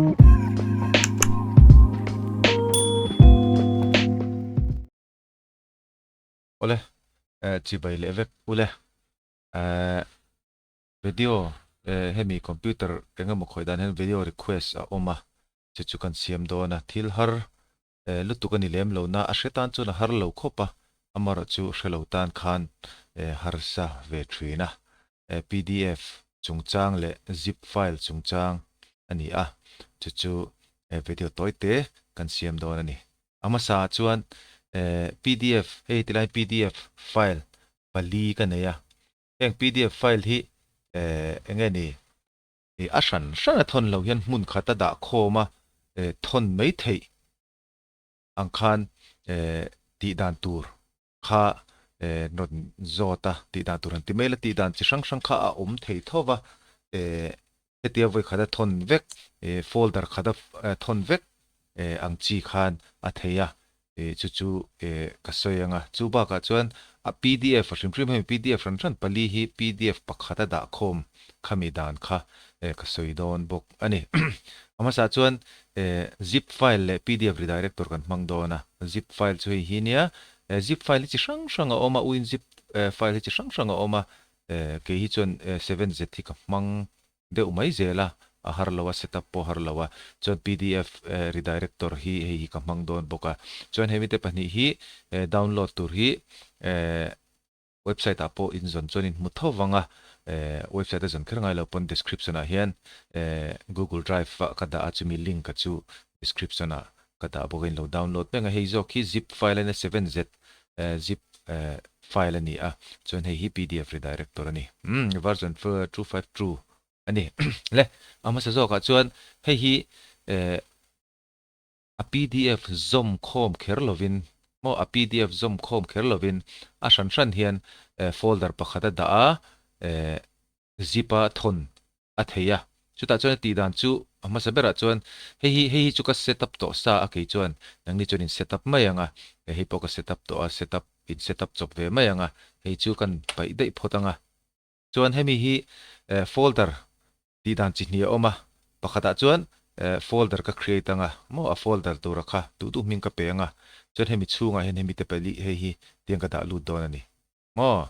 Awle chibai leh vek ule video hemi computer engemaw khawih dan hian video request a awm a chu chu kan siam dawn a thil har lutuk a ni lem lo na a hre tan chuan a har lo khawp a amaherawh chu hre lo tan khan harsa ve thin a pdf chungchang leh zip file chungchang a ni a chu chu video tawi te kan siam dawn a ni. A hmasa ah chuan pdf hei tilai pdf file pali ka nei a heng pdf file hi eng nge ni a hran hran a thawn lo hian hmun khat a dah khawm a thawn mai theih ang khan tih dan tur kha rawn zawt a tih dan tur han ti mai la tih dan chi hrang hrang kha a awm thei tho va hetia vawi khat a thawn vek folder khat a thawn vek ang chi khan a thei a chu chu ka sawi ang a chu bakah chuan a pdf a hrim hrim hemi pdf hran hran pali hi pdf pakhat a dah khawm khami dan kha ka sawi dawn bawk a ni a hmasa chuan zip file leh pdf redirector kan hmang dawn a zip file chu hei hi nia zip file hi chi hrang hrang a awm a winzip file hi chi hrang hrang a awm a kei hi chuan 7z hi ka hmang deuh mai zel a a har lo a setup pawh a har lo a chuan pdf redirector hi hei hi ka hmang dawn bawk a chuan hemi te pahnih hi download tur hi Website ah pawh in zawn chuan in hmu tho vang a, website a zawn kher ngai lo pawn description ah hian Google Drive ah ka dah a chumi link a chu description ah ka dah bawk a in lo download vek a, hei zawk hi zip file a nia 7z zip file a ni a chuan hei hi pdf redirector a ni version 252 a ni le a hmasa zawk ah chuan hei hi A pdf zawm khawm kher lovin maw a pdf zawm khawm kher lovin a hran hran hian folder pakhat a dah a, zip a thawn a thei a. Chutah chuan a tih dan chu a hmasa berah chuan hei hi hei hi chu ka set up tawh sa a kei chuan nangni chuan in set up mai ang a, hei pawh ka set up tawh a set up in set up chawp ve mai ang a, hei chu kan paih daih phawt ang a. Chuan hemi hi folder tih dan chi hnih a awm a, pakhatah chuan folder ka create anga maw a folder tura kha duh duh hming ka pe anga chuan hemi chhungah hian hemi te pali hei hi tiang ka dah lut dawn a ni maw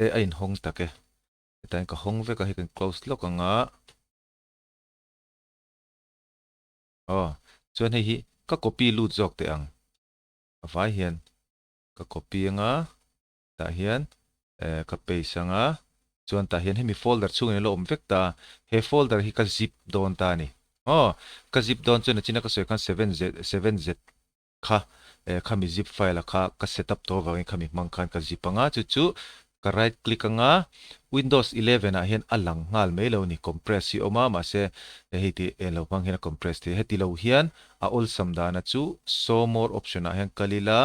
e a inhawng tak e hetah hian ka hawng vek a hei kan close lawk anga aw chuan hei hi ka copy lut zawk teh ang a vai hian ka copy anga tah hian eh ka paste anga chuan tah hian hemi folder chhungin a lo awm vek ta he folder hi ka zip dawn ta a ni aw ka zip dawn chuan nachina ka sawi khan 7z 7z kha eh khami zip file a kha ka set up tawh avangin khami hmang khan ka zip anga chu chu ka right click anga windows 11 ah hian a lang nghal mai lo ni compress hi a awm a mahse hei tih eng lo hmang hian a compress thei heti lo hian a awlsam dana chu show more option ah hian kal ila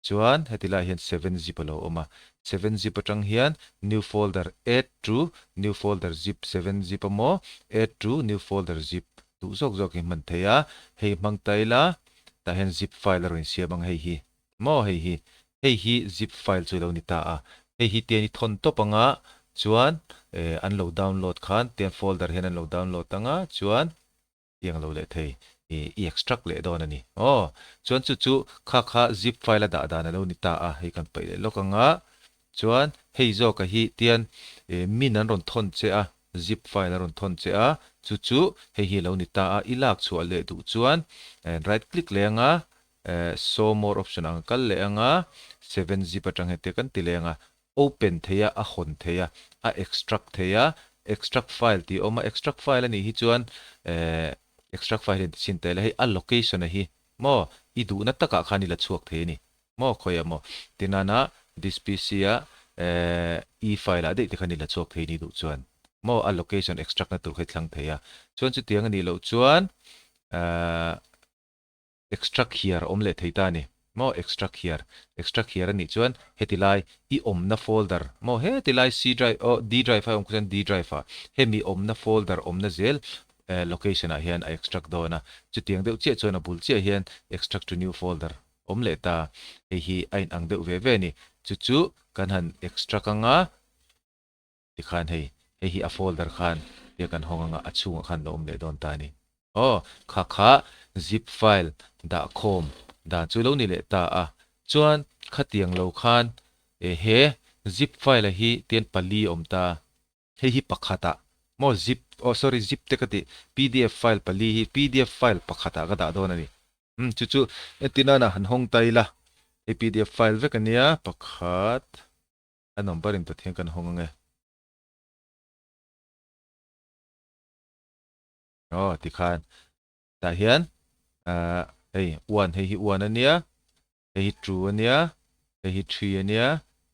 Chuan heti lai hian 7zip a lo awm a, 7zip atang hian new folder add to new folder zip 7zip a maw add to new folder zip duh zawk zawk hi hman thei a, hei hmang ta ila tah hian zip file a rawn insiam ang hei hi maw hei hi hei hi zip file chu a lo ni ta a, hei hi tian i thawn tawp anga chuan eh an lo download khan tian folder hian an lo download anga chuan Tiang lo leh thei i i extract leh dawn a ni. Aw, chuan chu chu kha kha zip file a dah dan a lo ni ta a, hei kan paih leh lawk ang a. Chuan hei zawka hi tian i min an rawn thawn che a, zip file a rawn thawn che a, chu chu hei hi a lo ni ta a, i lak chhuah leh duh chuan right click leh ang a, show more option ang a kal leh ang a, 7zip atang heti kan ti leh ang a, open thei a, a hawn thei a, a extract thei a, extract file tih a awm a, extract file a nih hi chuan eh extract file hi an ti chhin ta ila hei a location a hi maw i duhna takah khan i la chhuak thei a ni maw khawiah maw tinana this PC a eh e file ah daih te khan i la chhuak thei a ni duh chuan maw a location extract na tur kha i thlang thei a chuan chutiang a nih loh chuan eh Extract here a awm leh thei ta a ni maw? Extract here, extract here a nih chuan heti lai i awmna folder maw heti lai C drive aw D drive a awm kha chuan D drive ah hemi awmna folder awmna zel location ah hian a extract dawn a, chutiang deuh chiah chuan a bul chiah hian extract to new folder awm leh ta, hei hi a in ang deuh ve ve a ni, chu chu kan han extract anga tikhan hei. Hei hi a folder khan tia kan hawng anga a chhungah khan lo awm leh dawn ta a ni. Aw, kha kha zip file dah khawm dan chu lo ni leh ta a. Chuan khatiang lo khan he zip file a hi tian pali a awm ta. Hei hi pakhatah maw zip, oh sorry zip te ka tih, pdf file pali hi pdf file pakhatah ka dah dawn a ni. Umm chu chu entirnana han hawng ta ila, hei pdf file vek a nia, pakhat a number in Pathian kan hawng ange. Aw tikhan tah hian ah hei one hei hi one a nia hei hi two a nia hei hi three a nia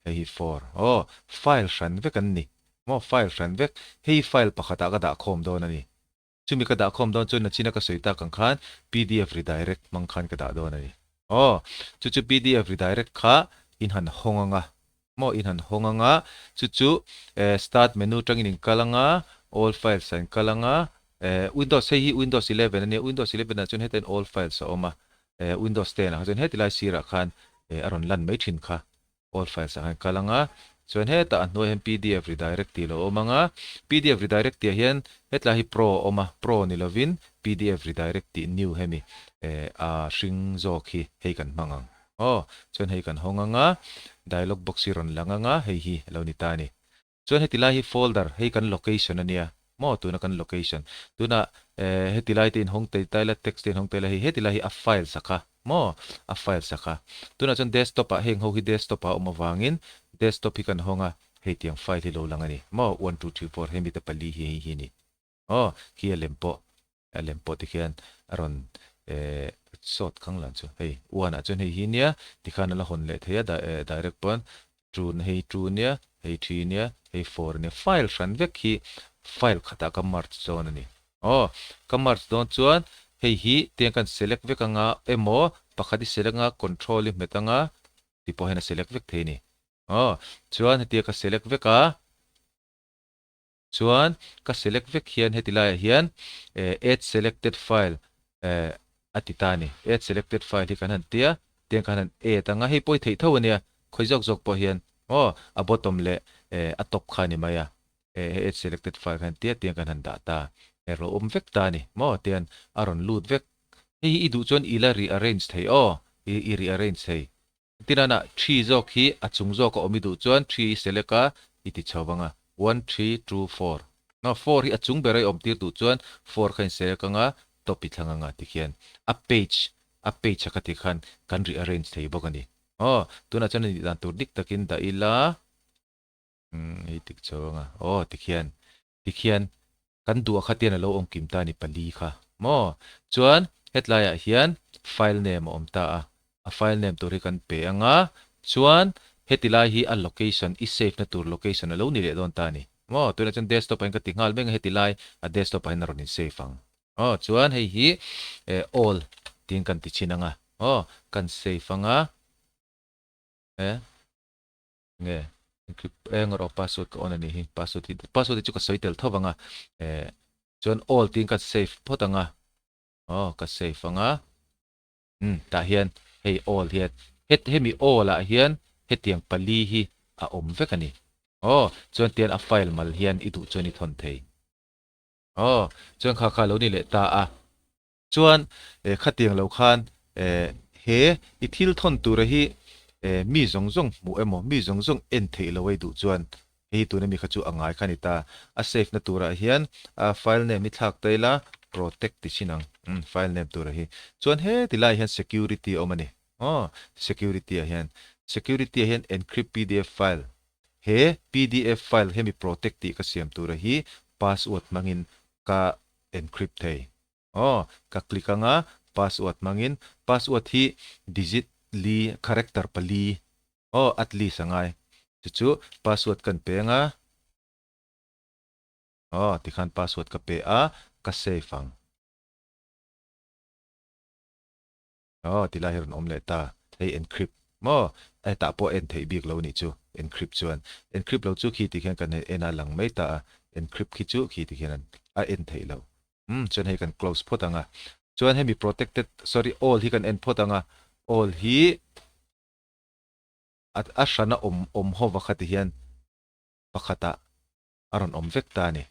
hei hi four aw file hran vek an ni maw file hran vek hei file pakhatah ka dah khawm dawn a ni chumi ka dah khawm dawn chuan nachina ka sawi tak ang khan pdf redirect hmang khan ka dah dawn a ni aw chu chu pdf redirect kha in han hawng anga Maw in han hawng anga, chu chu start menu tangin in kal anga, all files ah in kal anga, Windows hei hi Windows 11 ania, Windows 11 ah chuan hetain all files a awm a, Windows 10 ah kha chuan heti lai sirah khan a rawn lan mai thin kha, all files ah khan kal anga, chuan hetah a hnuai hian pdf redirect tih a lo awm anga, pdf redirect tih ah hian hetlai hi pro a awm a, pro ni lovin pdf redirect tih new hemi a hring zawk hi hei kan hmang ang. Aw, chuan hei kan hawng anga, dialog box hi rawn lang anga, hei hi a lo ni ta a ni. Chuan heti lai hi folder, hei kan location a nia, maw tuna kan location. Tuna eh heti lai te inhawng thei ta ila, text te inhawng thei ila, hei heti lai hi a files a kha, maw a files a kha. Tunah chuan desktop ah heng ho hi desktop ah a awm avangin desktop hi kan hawng a, hei tiang file hi lo lang a ni, maw one two three four hemi te pali hi hei hi a ni. Aw, khi a lem pawh, a lem pawh tikhian a rawn eh sawt khang lan chu. Hei, one ah chuan hei hi nia, tikhan a la hawn leh thei a direct pawn two hei two nia, hei three nia, hei four nia, file hran vek hi file khatah ka merge dawn a ni. Aw, ka merge dawn chuan hei hi tiang kan select vek anga emaw pakhat i select anga control i hmet anga ti pawh hian a select vek thei a ni. Aw, chuan hetia ka select vek a. Chuan ka select vek hian heti laiah hian add selected file a ti ta a ni. Add selected file hi kan han tia, tiang khan han add anga hei pawh hi theih tho a nia, khawi zawk zawk pawh hian aw a bottom leh a top kha a ni mai a, hei add selected file khan tia tiang khan han dah ta, rawh awm vek ta a ni maw tian a rawn lut vek. Hei hi i duh chuan i la rearrange thei aw, i rearrange thei. Tinana three zawk hi a chung zawk a awm i duh chuan three i select a, i ti chho vang a, one, three, two, four. No, four hi a chung ber a i awm tir duh chuan four kha in select anga top i thlang anga tikhian a page, a page a ka tih khan kan rearrange thei bawk a ni. Aw, tunah chuan a nih dan tur dik takin dah ila. Umm hei tik chho anga aw tikhian tikhian kan duh a khatian alo awm kim ta ni pali kha maw chuan hetlai ah hian file name a awm ta a a file name tur hi kan pe anga chuan heti lai hi a location i save na tur location alo ni leh dawn ta ni maw tunah chuan desktop ah hian ka ti nghal mek a heti lai a desktop ah hian a rawn in save ang aw chuan hei hi eh all tiin kan ti chhin anga aw kan save anga eh. Nge encrypt eng erawh password ka on a nih hi password hi password hi chu ka sawi tel tho vang a eh chuan all tiin ka save phawt ang a aw ka save ang a um tah hian hei all hian het hemi all ah hian hetiang pali hi a awm vek a ni aw chuan tian a file mal hian i duh chuan i thawn thei aw chuan kha kha lo ni leh ta a. Chuan khatiang lo khan he i thil thawn tura hi mi zawng zawng hmuh emaw mi zawng zawng en theih lo ei duh chuan hei hi tuna mi kha chu a ngai kha a ni ta. A save na turah hian file name hi thlak ta ila protect ti chin ang file name tura hi. Chuan heti lai hian security a awm a ni. Aw security ah hian security ah hian encrypt pdf file he pdf file hemi protect tih ka siam tura hi password hmangin ka encrypt thei. Aw, ka click anga password hmangin password hi digit li character pali aw at least a ngai chu chu password kan pe anga aw tikhan password ka pe a ka save ang aw tilai hi rawn awm leh ta hei encrypt maw hetah pawh en theih bik lo nih chu encrypt chuan encrypt lo chu khi tikhian kan en a lang mai ta a encrypt khi chu khi tikhian a en theih lo Umm chuan hei kan close phawt ang a. Chuan hemi protected sorry all hi kan en phawt ang a. All hi a a hrana awm awm ho va kha ti hian pakhatah. A rawn awm vek ta a ni.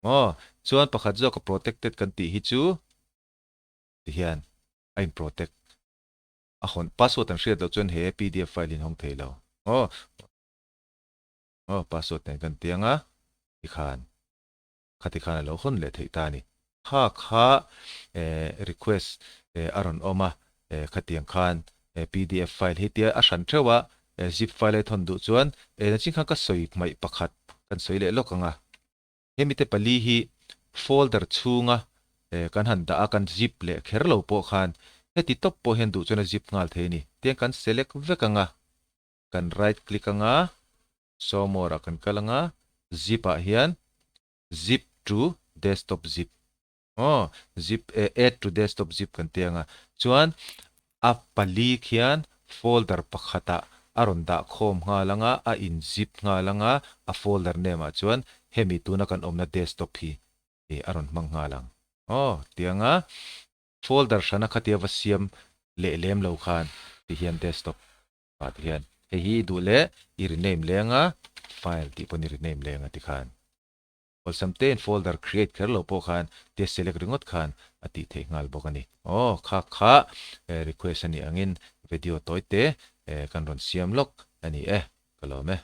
Maw? Chuan pakhat zawk a protected kan tih hi chu ti hian a in protect. A hawn password an hriat loh chuan he pdf file hi an hawng thei lo. Aw. Aw password nen kan ti ang a tikhan khati khan a lo hawn leh theih ta a ni. Kha kha eh request eh a rawn awm a eh khatiang khan eh pdf file hi tia a hran theuh a eh zip file a i thawn duh chuan eh nachin khan ka sawi hmaih pakhat kan sawi leh lawk ang a. Hemi te pali hi folder chhunga kan han dah a, kan zip leh kher lo pawh khan heti tawp pawh hian duh chuan a zip nghal thei a ni. Tiang kan select vek ang a, kan right click ang a, show more ah kan kal ang a, zip ah hian zip to desktop zip aw zip add to desktop zip kan ti ang a, chuan a pali khian folder pakhatah a rawn dah khawm nghal ang a, a in zip nghal ang a, a folder name ah chuan hemi tuna kan awmna desktop hi a rawn hmang nghal ang. Aw, tiang a folder hrana khatia va siam leh lem lo khan ti hian desktop ah ti hian hei hi i duh leh i rename leng a, file tih pawn i rename leng a ti khan. Awlsam tein folder create kher lo pawh khan tia select ringawt khan a tih theih nghal bawk a ni. Aw, kha kha request a nih angin video tawi te kan rawn siam lawk a ni e, ka lawm e.